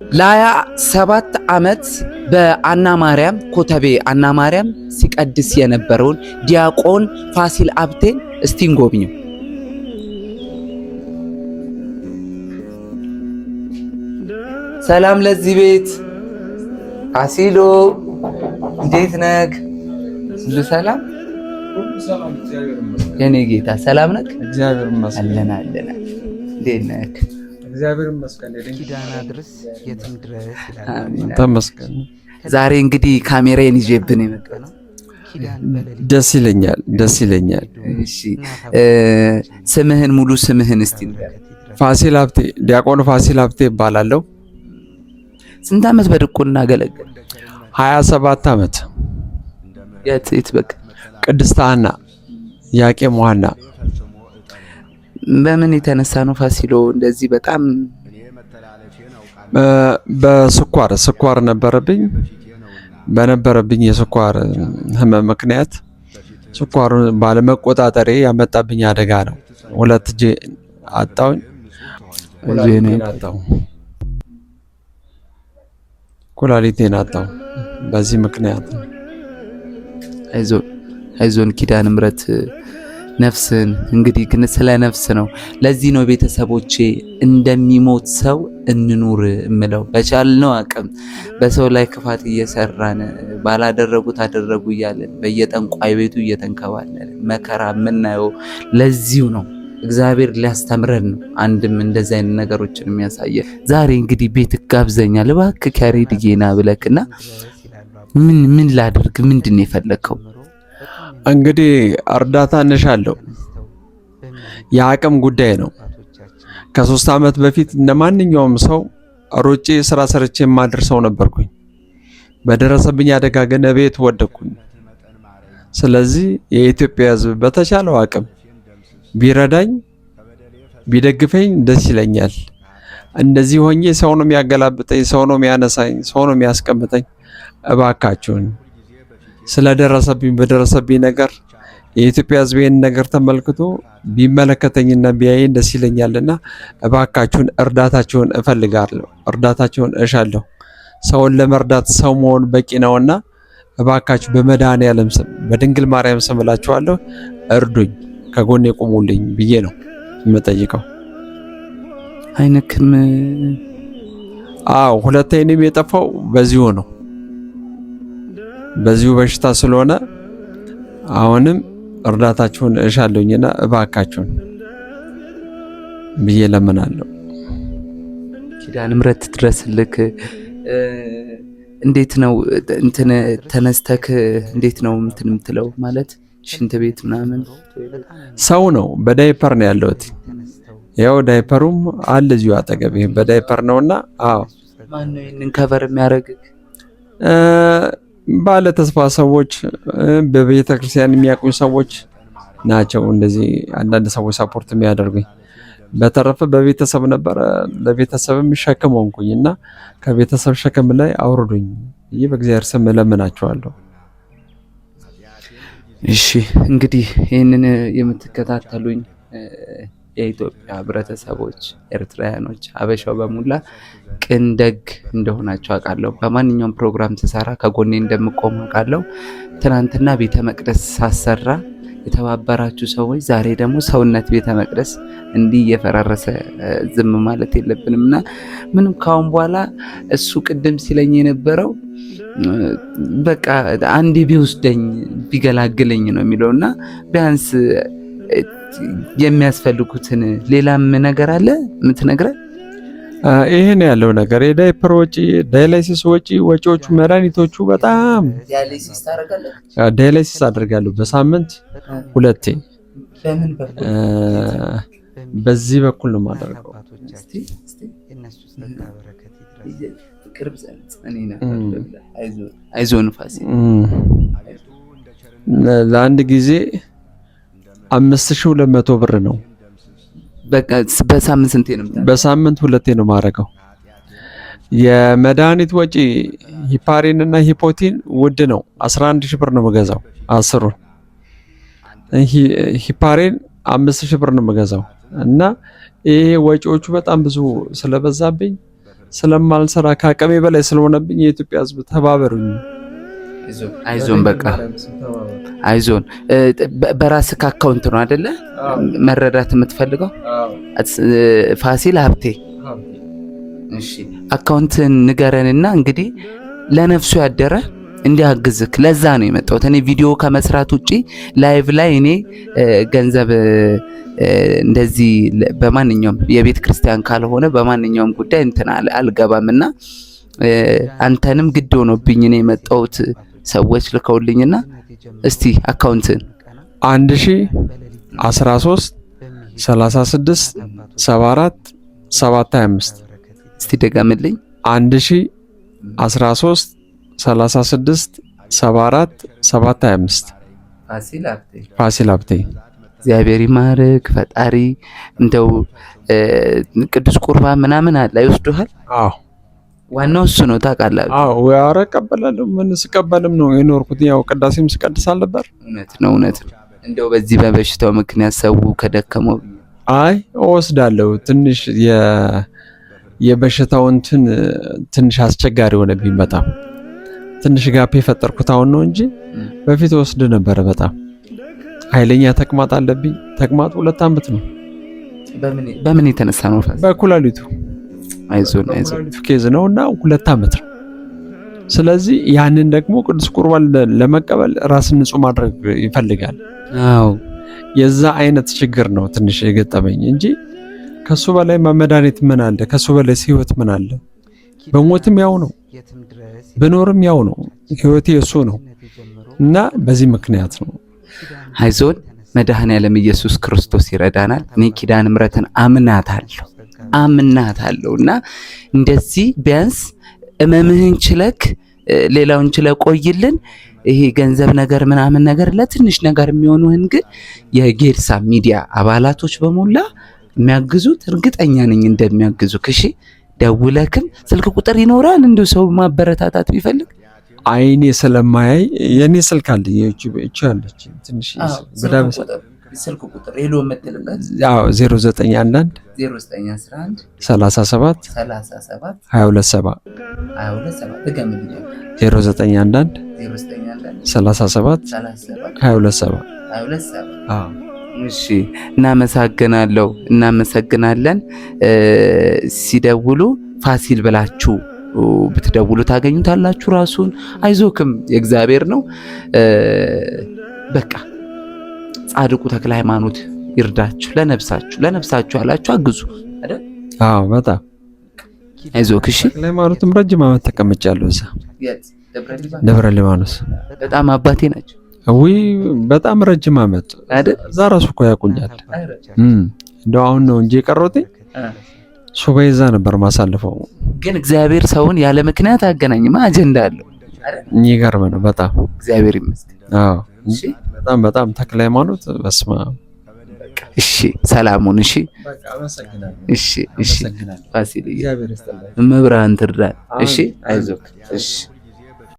ለ27 ዓመት በአና ማርያም፣ ኮተቤ አና ማርያም ሲቀድስ የነበረውን ዲያቆን ፋሲል አብቴን እስቲ እንጎብኘው። ሰላም ለዚህ ቤት። ፋሲሎ፣ እንዴት ነህ? ሁሉ ሰላም የኔ ጌታ፣ ሰላም ነህ? እግዚአብሔር ይመስገን። አለን አለን። እንዴት ነህ? እግዚአብሔር ይመስገን። ኪዳና ድረስ የትም ድረስ ይላል። ተመስገን። ዛሬ እንግዲህ ካሜራዬን ይዤብን የመጣ ነው። ኪዳን በሌሊት ደስ ይለኛል፣ ደስ ይለኛል። እሺ፣ ስምህን፣ ሙሉ ስምህን እስቲ ንገረን። ፋሲል ሀብቴ፣ ዲያቆን ፋሲል ሀብቴ እባላለሁ። ስንት ዓመት በድቁና አገለገልክ? 27 ዓመት። የት የት? በቃ ቅድስት ሐና፣ ኢያቄም ወሐና። በምን የተነሳ ነው ፋሲሎ እንደዚህ በጣም በስኳር፣ ስኳር ነበረብኝ። በነበረብኝ የስኳር ህመም ምክንያት ስኳሩን ባለመቆጣጠሬ ያመጣብኝ አደጋ ነው። ሁለት እጄ አጣሁኝ። ኩላሊቴን አጣሁ። ኩላሊቴን አጣሁ። በዚህ ምክንያት ነው። አይዞን አይዞን፣ ኪዳነ ምሕረት ነፍስን እንግዲህ ግን ስለ ነፍስ ነው። ለዚህ ነው ቤተሰቦቼ እንደሚሞት ሰው እንኑር እምለው። በቻልነው አቅም በሰው ላይ ክፋት እየሰራን፣ ባላደረጉት አደረጉ እያለን፣ በየጠንቋይ ቤቱ እየተንከባለን መከራ የምናየው ለዚሁ ነው። እግዚአብሔር ሊያስተምረን ነው። አንድም እንደዚህ አይነት ነገሮችን የሚያሳየ ዛሬ እንግዲህ ቤት ጋብዘኛል፣ እባክህ ያሬድዬ ና ብለክና ምን ምን ላድርግ? ምንድን ነው የፈለግከው? እንግዲህ እርዳታ እንሻለሁ። የአቅም ጉዳይ ነው። ከ3 ዓመት በፊት እንደ ማንኛውም ሰው ሮጬ ስራ ሰርቼ የማድር ሰው ነበርኩኝ። በደረሰብኝ አደጋ ግን እቤት ወደቅኩኝ። ስለዚህ የኢትዮጵያ ሕዝብ በተቻለው አቅም ቢረዳኝ፣ ቢደግፈኝ ደስ ይለኛል። እንደዚህ ሆኜ ሰው ነው የሚያገላብጠኝ፣ ሰው ነው የሚያነሳኝ፣ ሰው ነው የሚያስቀምጠኝ። እባካችሁን ስለደረሰብኝ፣ በደረሰብኝ ነገር የኢትዮጵያ ሕዝብ ይህን ነገር ተመልክቶ ቢመለከተኝና ቢያየኝ ደስ ይለኛልና እባካችሁን እርዳታችሁን እፈልጋለሁ፣ እርዳታችሁን እሻለሁ። ሰውን ለመርዳት ሰው መሆን በቂ ነውና እባካችሁ በመድኃኔዓለም ስም፣ በድንግል ማርያም ስም እላችኋለሁ፣ እርዱኝ፣ ከጎኔ ቁሙልኝ ብዬ ነው የምጠይቀው። አይነክም? አዎ፣ ሁለት ዓይኔም የጠፋው በዚሁ ነው፣ በዚሁ በሽታ ስለሆነ አሁንም እርዳታችሁን እሻለሁኝና እባካችሁን ብዬ ለምናለሁ። ኪዳነ ምሕረት ትድረስልክ። እንዴት ነው እንትን ተነስተክ እንዴት ነው እንትን የምትለው፣ ማለት ሽንት ቤት ምናምን? ሰው ነው፣ በዳይፐር ነው ያለሁት። ያው ዳይፐሩም አለ እዚሁ አጠገቤ፣ በዳይፐር ነውና፣ አዎ። ማን ነው ይህንን cover የሚያደርግህ? ባለ ተስፋ ሰዎች፣ በቤተ ክርስቲያን የሚያውቁኝ ሰዎች ናቸው። እንደዚህ አንዳንድ ሰዎች support የሚያደርጉኝ። በተረፈ በቤተሰብ ነበረ። ለቤተሰብም ሸክም ሆንኩኝ እና ከቤተሰብ ሸክም ላይ አውርዱኝ። ይህ በእግዚአብሔር ስም እለምናቸዋለሁ። እሺ፣ እንግዲህ ይህንን የምትከታተሉኝ የኢትዮጵያ ህብረተሰቦች፣ ኤርትራውያኖች፣ ሀበሻው በሙላ ቅን ደግ እንደሆናቸው አውቃለሁ። በማንኛውም ፕሮግራም ስሰራ ከጎኔ እንደምቆም አውቃለሁ። ትናንትና ቤተ መቅደስ ሳሰራ የተባበራችሁ ሰዎች ዛሬ ደግሞ ሰውነት ቤተ መቅደስ እንዲህ እየፈራረሰ ዝም ማለት የለብንም እና ምንም ካሁን በኋላ እሱ ቅድም ሲለኝ የነበረው በቃ አንዴ ቢወስደኝ ቢገላግለኝ ነው የሚለው። እና ቢያንስ የሚያስፈልጉትን ሌላም ነገር አለ የምትነግረን? ይህን ያለው ነገር የዳይፐር ወጪ፣ dialysis ወጪ፣ ወጪዎቹ፣ መድኃኒቶቹ በጣም Dialysis ታደርጋለህ? Dialysis አደርጋለሁ በሳምንት ሁለቴ። በምን በኩል? በዚህ በኩል ነው የማደርገው። ቅርብ አይዞን ፋሲል። ለአንድ ጊዜ 5200 ብር ነው። በቃ በሳምንት ስንቴ ነው? በሳምንት ሁለቴ ነው የማደርገው። የመድኃኒት ወጪ heparin እና epoetin ውድ ነው። 11 ሺህ ብር ነው የምገዛው አስሩን። Heparin 5 ሺህ ብር ነው የምገዛው እና ይሄ ወጪዎቹ በጣም ብዙ ስለበዛብኝ ስለማልሰራ ከአቅሜ በላይ ስለሆነብኝ የኢትዮጵያ ሕዝብ ተባበሩኝ። አይዞን በቃ አይዞን። በራስህ account ነው አይደለ መረዳት የምትፈልገው? ፋሲል ሀብቴ። እሺ አካውንትን ንገረንና እንግዲህ ለነፍሱ ያደረ እንዲያግዝክ ለዛ ነው የመጣሁት። እኔ ቪዲዮ ከመስራት ውጪ live ላይ እኔ ገንዘብ እንደዚህ በማንኛውም የቤተ ክርስቲያን ካልሆነ በማንኛውም ጉዳይ እንትን አልገባምና አንተንም ግድ ሆኖብኝ እኔ የመጣሁት ሰዎች ልከውልኝና እስቲ አካውንትን 1013 36 74 725። እስቲ ደጋምልኝ። 1013 36 74 725። ፋሲል ሀብቴ። ፋሲል ሀብቴ። እግዚአብሔር ይማርክ ፈጣሪ። እንደው ቅዱስ ቁርባን ምናምን አለ ይወስዱሃል? አዎ። ዋናው እሱ ነው ታውቃለህ። አዎ ኧረ እቀበላለሁ። ምን ስቀበልም ነው የኖርኩት። ያው ቅዳሴም ስቀድስ አልነበር። እውነት ነው እውነት ነው። እንደው በዚህ በበሽታው ምክንያት ሰው ከደከመው አይ እወስዳለሁ። ትንሽ የበሽታው እንትን ትንሽ አስቸጋሪ ሆነብኝ በጣም። ትንሽ gap የፈጠርኩት አሁን ነው እንጂ በፊት ወስድ ነበረ። በጣም ኃይለኛ ተቅማጥ አለብኝ። ተቅማጥ 2 ዓመት ነው። በምን የተነሳ ነው? በኩላሊቱ። አይዞን አይዞን። በኩላሊቱ case ነው እና 2 ዓመት ነው። ስለዚህ ያንን ደግሞ ቅዱስ ቁርባን ለመቀበል ራስን ንጹህ ማድረግ ይፈልጋል። አዎ የዛ አይነት ችግር ነው ትንሽ የገጠመኝ እንጂ ከሱ በላይ መድኃኒት ምን አለ? ከሱ በላይ ህይወት ምን አለ? በሞትም ያው ነው፣ ብኖርም ያው ነው። ህይወቴ እሱ ነው እና በዚህ ምክንያት ነው። አይዞን መድኃኔዓለም ኢየሱስ ክርስቶስ ይረዳናል። እኔ ኪዳነ ምሕረትን አምናታለሁ አምናታለሁ እና እንደዚህ ቢያንስ እመምህን ችለክ ሌላውን ችለ ቆይልን። ይሄ ገንዘብ ነገር ምናምን ነገር ለትንሽ ነገር የሚሆኑህን ግን የጌርሳ ሚዲያ አባላቶች በሞላ የሚያግዙት እርግጠኛ ነኝ እንደሚያግዙ። እሺ ደውለክም ስልክ ቁጥር ይኖራል እንዲሁ ሰው ማበረታታት ቢፈልግ። አይኔ ስለማያይ የኔ ስልክ አለ እቺ አለች ትንሽ ስልክ ቁጥር ሄሎ የምትልበት። አዎ 0911 0911 37 37 22 7። 22 7 ድገምልኝ። 0911 0911 37 37 22 7። 22 7። አዎ። እሺ እናመሰግናለሁ፣ እናመሰግናለን። ሲደውሉ ፋሲል ብላችሁ ብትደውሉ ታገኙታላችሁ ራሱን። አይዞክም የእግዚአብሔር ነው። በቃ ጻድቁ ተክለ ሃይማኖት ይርዳችሁ። ለነፍሳችሁ ለነፍሳችሁ ያላችሁ አግዙ አይደል? አዎ በጣም። አይዞክ። እሺ። ተክለ ሃይማኖትም ረጅም ዓመት ተቀምጫለሁ እዛ ደብረ ሊባኖስ። በጣም አባቴ ናቸው። ውይ በጣም ረጅም ዓመት አይደል? እዛ ራሱ እኮ ያውቁኛል። እንደው አሁን ነው እንጂ የቀረሁት ሱባኤ እዛ ነበር ማሳልፈው። ግን እግዚአብሔር ሰውን ያለ ምክንያት አያገናኝም፣ አጀንዳ አለው። የሚገርም ነው በጣም። እግዚአብሔር ይመስገን። አዎ በጣም በጣም ተክለ ሃይማኖት በስመ አብ። እሺ ሰላሙን። እሺ እሺ እሺ ፋሲል መብርሃን ትርዳን። እሺ አይዞክ። እሺ።